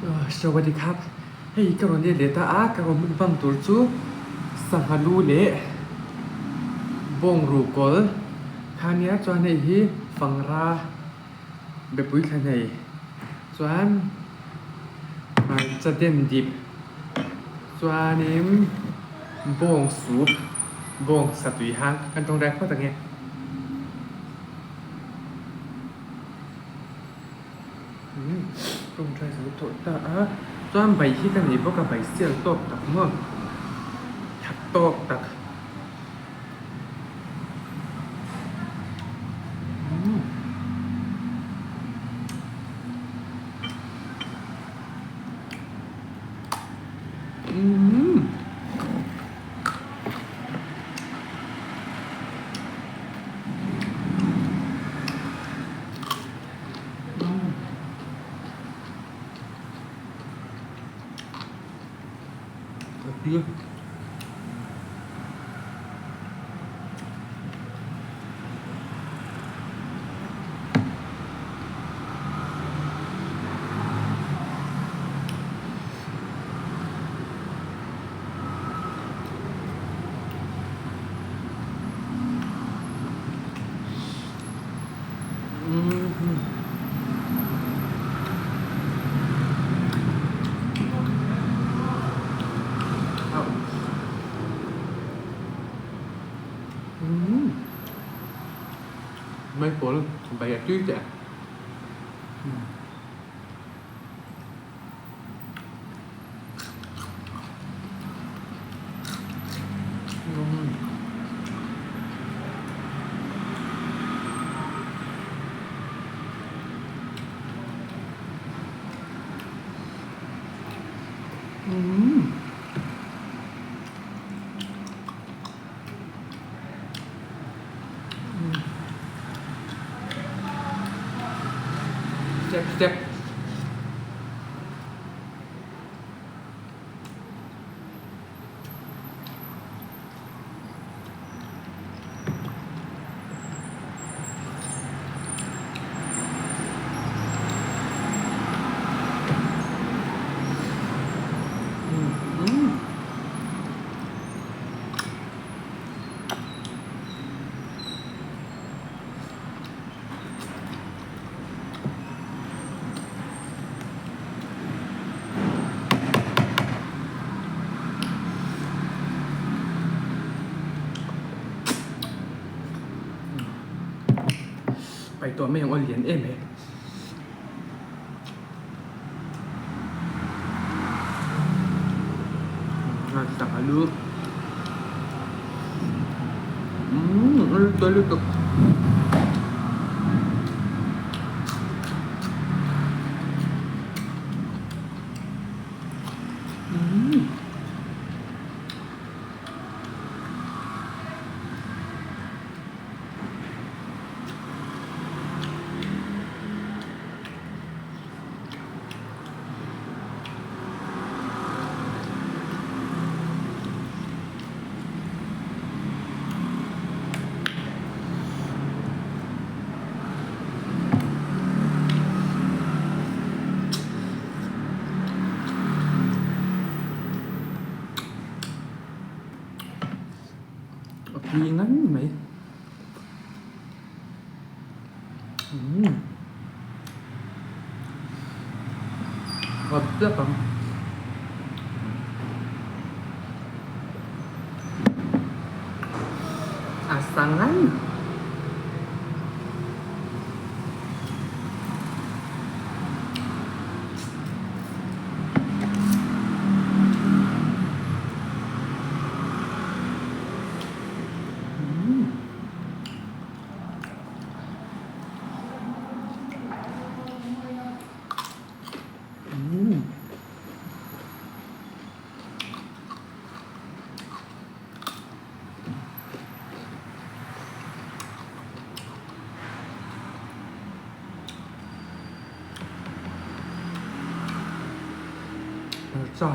Sawadi khap hei ka rawn let leh ta a ka rawn mukbang tur chu sangha lu leh bawng ru kawl kha nia chuan hei hi fangra bepui thla nei chuan hmarcha den dip chuanin bawng sup bawng satui hang kan tawngtai phawt ang e. Tawngtai zo tawh ta a, chuan bai hi ka nei bawk a, bai sial tawk tak maw that tawk tak. Maipawl bai a tui teh a. Step step. Pai tawh mai ang aw lian em e. Sangha lu. Umm tui lutuk. Umm. A tui ngan mai. Umm. Ngawt tlat ang. A sangan. Hmarcha.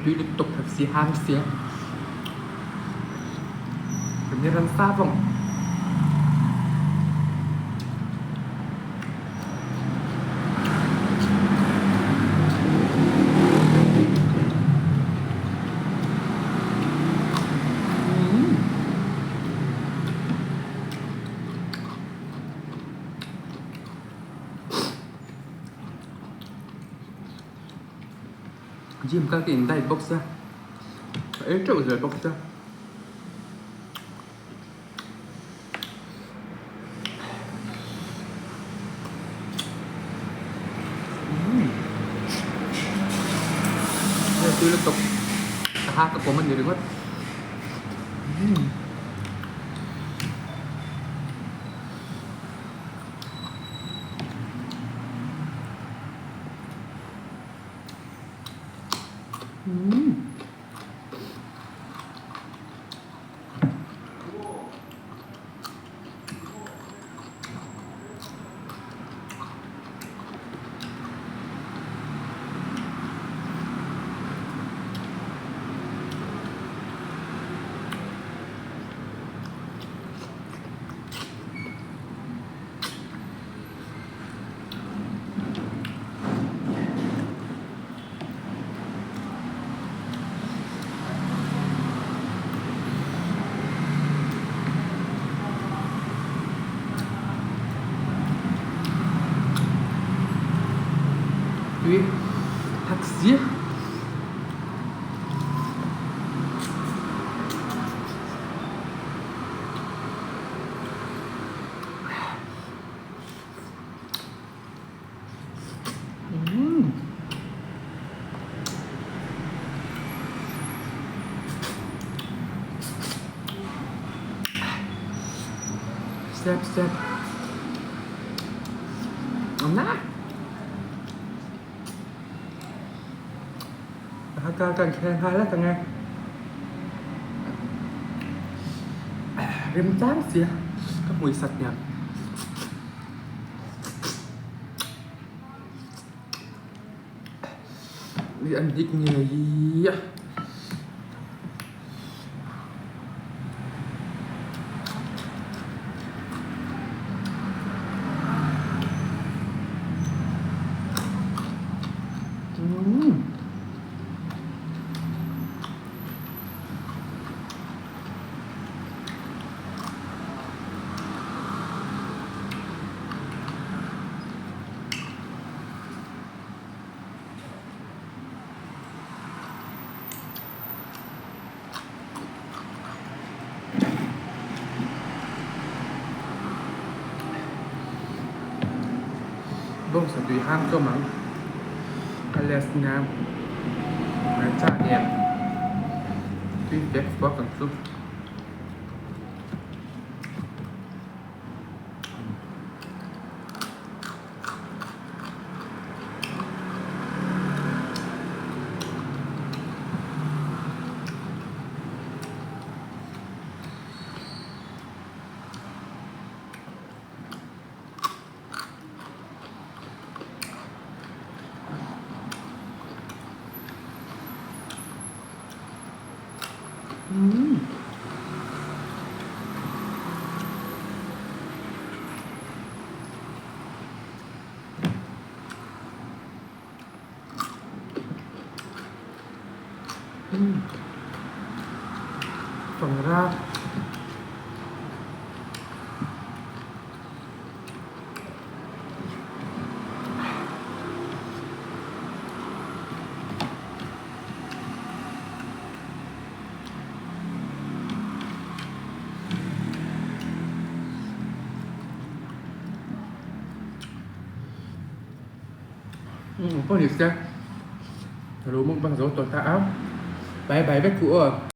Tui lutuk thak si hang si. Kan ni ransa vong. Gym kal ka in diet bawk sia, ka ei teuh zel bawk sia. Hei tui lutuk ka ha ka kawm a ni ringawt. Tui thak si. Step step. Awm na. Haka kan thleng nghal lek ang e. Rim tlang sia ka hmui sat hniam. An hik ngei a. Bawngsa tui hang chawm ang a les nia hmarcha nen tui fek fuak ang chu. Pangrap. Pawh ni se, ka lo mukbang zo tawh ta a, bye bye vek u aw.